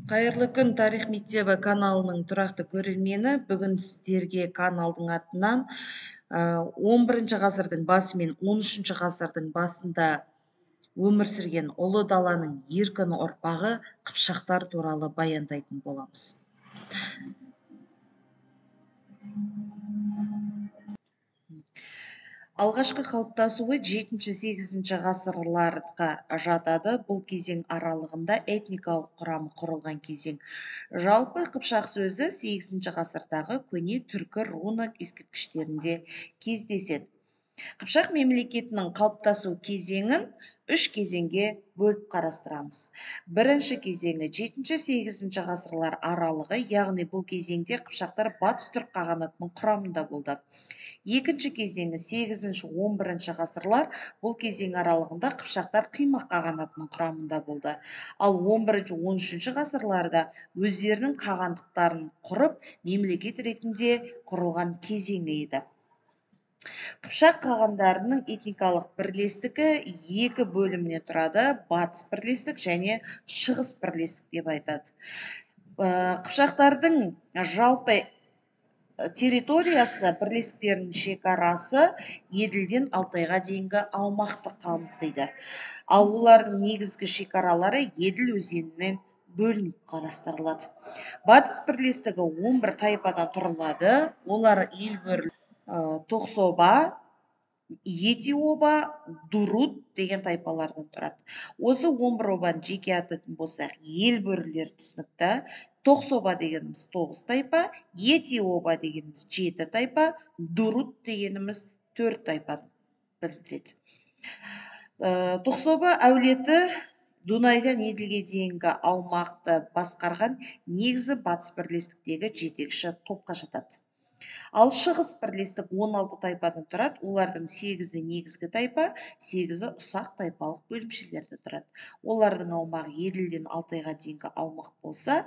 Қайырлы күн, Тарих мектебі каналының тұрақты көрермені. Бүгін сіздерге каналдың атынан 11 ғасырдың басы мен 13 ғасырдың басында өмір сүрген ұлы даланың еркін ұрпағы қыпшақтар туралы баяндайтын боламыз. Алғашқы қалыптасуы 7-8 ғасырларға жатады. Бұл кезең аралығында этникалық құрамы құрылған кезең. Жалпы қыпшақ сөзі 8 ғасырдағы көне түркі руны ескерткіштерінде кездеседі. Қыпшақ мемлекетінің қалыптасу кезеңін үш кезеңге бөліп қарастырамыз. Бірінші кезеңі 7-8 ғасырлар аралығы, яғни бұл кезеңде қыпшақтар батыс түрік қағанатының құрамында болды. Екінші кезеңі 8-11 ғасырлар, бұл кезең аралығында қыпшақтар Қимақ қағанатының құрамында болды. Ал 11-13 ғасырларда өздерінің қағандықтарын құрып, мемлекет ретінде құрылған кезеңі еді. Қыпшақ қағандарының этникалық бірлестігі екі бөлімнен тұрады: батыс бірлестік және шығыс бірлестік деп айтады. Қыпшақтардың жалпы территориясы, бірлестіктерінің шекарасы Еділден Алтайға дейінгі аумақты қамтиды. Ал олардың негізгі шекаралары Еділ өзенінен бөлініп қарастырылады. Батыс бірлестігі 11 тайпадан тұрылады. Олар Елбөрі, Тоқсоба, Етиоба, Дурут деген тайпалардан тұрады. Осы 11 обаны жеке атайтын болсақ, Елбөрілер түсінікті. Тоқсоба дегеніміз 9 тайпа, Етиоба дегеніміз 7 тайпа, Дурут дегеніміз 4 тайпаны білдіреді. Тоқсоба әулеті Дунайдан Еділге дейінгі аумақты басқарған негізі батыс бірлестіктегі жетекші топқа жатады. Ал шығыс бірлестік 16 тайпадан тұрады, олардың 8-і негізгі тайпа, 8-і ұсақ тайпалық бөлімшелерден тұрады. Олардың аумағы Еділден Алтайға дейінгі аумақ болса,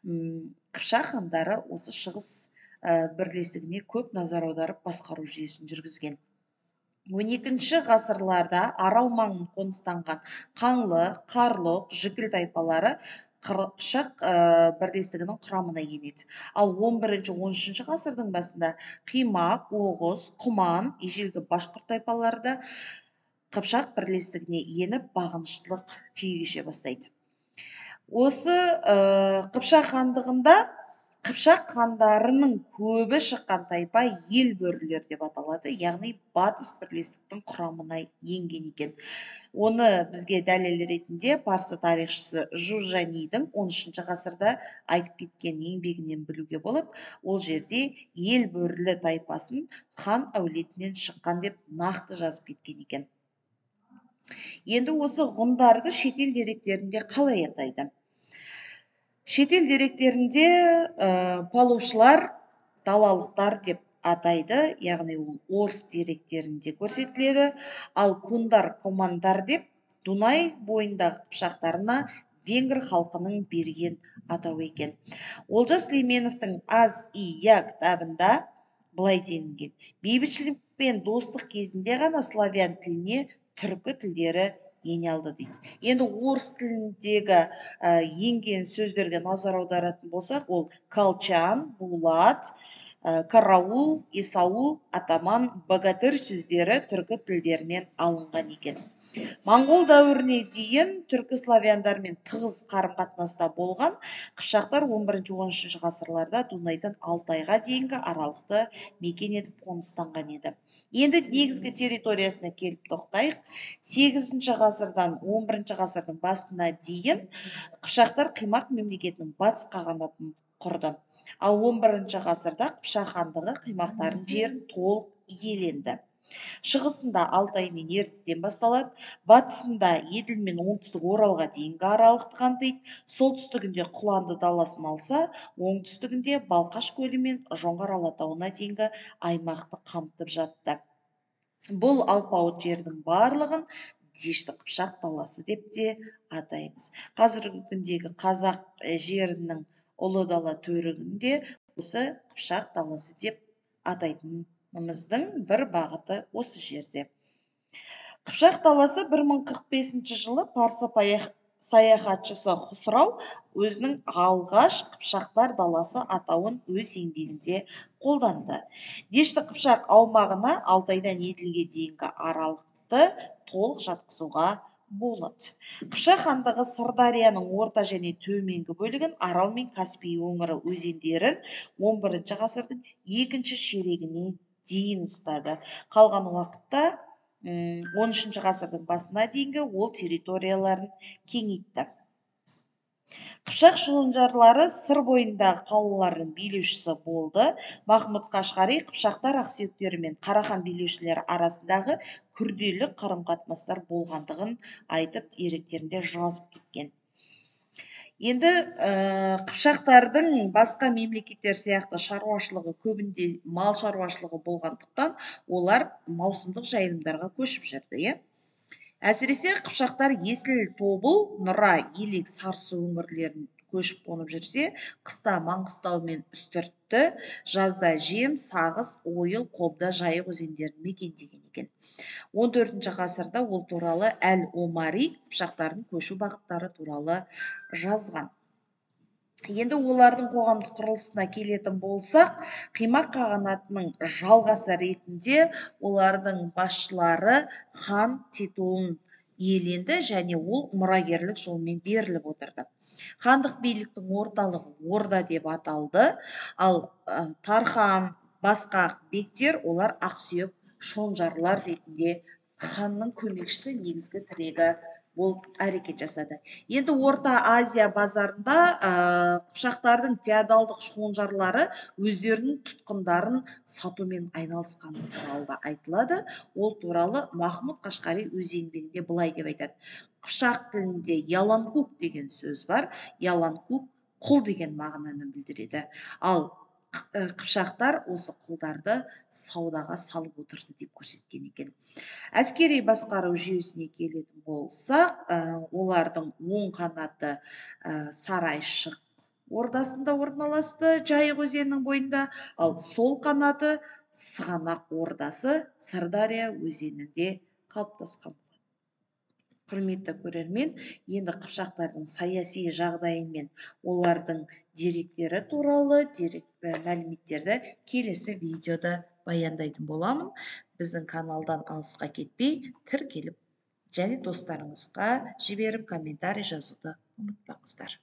Қыпшақ хандары осы шығыс бірлестігіне көп назар аударып басқару жүйесін жүргізген. 12 ғасырларда Арал маңын қоныстанған Қаңлы, Қарлұқ, Жікіл тайпалары Қыпшақ бірлестігінің құрамына енеді. Ал 11-13 ғасырдың басында Қимақ, Оғыз, Құман, ежелгі башқұрт тайпалары да Қыпшақ бірлестігіне еніп бағыныштылық күй кеше бастайды. Осы Қыпшақ хандығында Қыпшақ хандарының көбі шыққан тайпа Елбөрілер деп аталады, яғни батыс бірлестіктің құрамына енген екен. Оны бізге дәлел ретінде парсы тарихшысы Жужанидің 13 ғасырда айтып кеткен еңбегінен білуге болады. Ол жерде Елбөрілі тайпасын хан әулетінен шыққан деп нақты жазып кеткен екен. Енді осы ғұндарды шетел деректерінде қалай атайды? Шетел деректерінде палушылар, далалықтар деп атайды, яғни ол орыс деректерінде көрсетіледі. Ал кундар, командар деп Дунай бойындағы қыпшақтарына венгр халқының берген атауы екен. Олжас Сүлейменовтің Аз и Я кітабында былай делінген: бейбітшілік пен достық кезінде ғана славян тіліне түркі тілдері ене алды дейді. Енді орыс тіліндегі енген сөздерге назар аударатын болсақ, ол колчан, булат, караул, исаул, атаман, богатырь сөздері түркі тілдерінен алынған екен. Моңғол дәуіріне дейін түркі славяндармен тығыз қарым-қатынаста болған қыпшақтар 11-13 ғасырларда Дунайдан Алтайға дейінгі аралықты мекен етіп қоныстанған еді. Енді негізгі территориясына келіп тоқтайық. 8 ғасырдан 11 ғасырдың басына дейін қыпшақтар Қимақ мемлекетінің батыс қағанатын құрды. Ал 11 ғасырда Қыпшақ хандығы қимақтардың жерін толық иеленді. Шығысында Алтай мен Ертістен басталады, батысында Еділ мен оңтүстік Оралға дейінгі аралықты қамтиды, солтүстігінде Құланды даласын алса, оңтүстігінде Балқаш көлі мен Жоңғар Алатауына дейінгі аймақты қамтып жатты. Бұл алпауыт жердің барлығын Дешті Қыпшақ даласы деп те атаймыз. Қазіргі күндегі қазақ жерінің ұлы дала төрігінде осы Қыпшақ даласы деп атайтын бір бағыты осы жерде. Қыпшақ даласы 1045 жылы парсы Саяхатшысы Хұсрау өзінің алғаш Қыпшақтар даласы атауын өз еңбегінде қолданды. Дешті Қыпшақ аумағына Алтайдан Еділге дейінгі аралықты толық жатқызуға болады. Қыпшақ хандығы Сырдарияның орта және төменгі бөлігін, Арал мен Каспий өңірі өзендерін 11 ғасырдың екінші ширегіне дейін ұстады. Қалған уақытта 13 ғасырдың басына дейінгі ол территорияларын кеңейтті. Қыпшақ шонжарлары Сыр бойындағы қалалардың билеушісі болды. Махмұд Қашғари қыпшақтар ақсүйектері мен Қарахан билеушілері арасындағы күрделі қарым-қатынастар болғандығын айтып, деректерінде жазып кеткен. Енді қыпшақтардың басқа мемлекеттер сияқты шаруашылығы көбінде мал шаруашылығы болғандықтан, олар маусымдық жайылымдарға көшіп жүрді, иә. Әсіресе қыпшақтар Есіл, Тобыл, Нұра, Елек, Сарысу өңірлерін көшіп қонып жүрсе, қыста Маңғыстау мен Үстіртті, жазда Жем, Сағыз, Ойыл, Қобда, Жайық өзендерін мекендеген екен. 14 ғасырда ол туралы Әл Омари қыпшақтардың көшу бағыттары туралы жазған. Енді олардың қоғамдық құрылысына келетін болсақ, Қимақ қағанатының жалғасы ретінде олардың басшылары хан титулын иеленді және ол мұрагерлік жолмен беріліп отырды. Хандық биліктің орталығы Орда деп аталды, ал тархан, басқақ бектер олар ақсүйек шонжарлар ретінде ханның көмекшісі, негізгі тірегі болып әрекет жасады. Енді Орта Азия базарында қыпшақтардың феодалдық шонжарлары өздерінің тұтқындарын сатумен айналысқаны туралы да айтылады. Ол туралы Махмұд Қашқари өз еңбегінде былай деп айтады. Қыпшақ тілінде яланкук деген сөз бар. Яланкук құл деген мағынаны білдіреді. Ал қыпшақтар осы құлдарды саудаға салып отырды деп көрсеткен екен. Әскери басқару жүйесіне келетін болсақ, олардың оң қанаты Сарайшық ордасында орналасты, Жайық өзенінің бойында, ал сол қанаты Сығанақ ордасы Сырдария өзенінде қалыптасқан. Құрметті көрермен, енді қыпшақтардың саяси жағдайы мен олардың деректері туралы мәліметтерді келесі видеода баяндайтын боламын. Біздің каналдан алысқа кетпей, тіркеліп және достарыңызға жіберіп комментарий жазуды ұмытпаңыздар.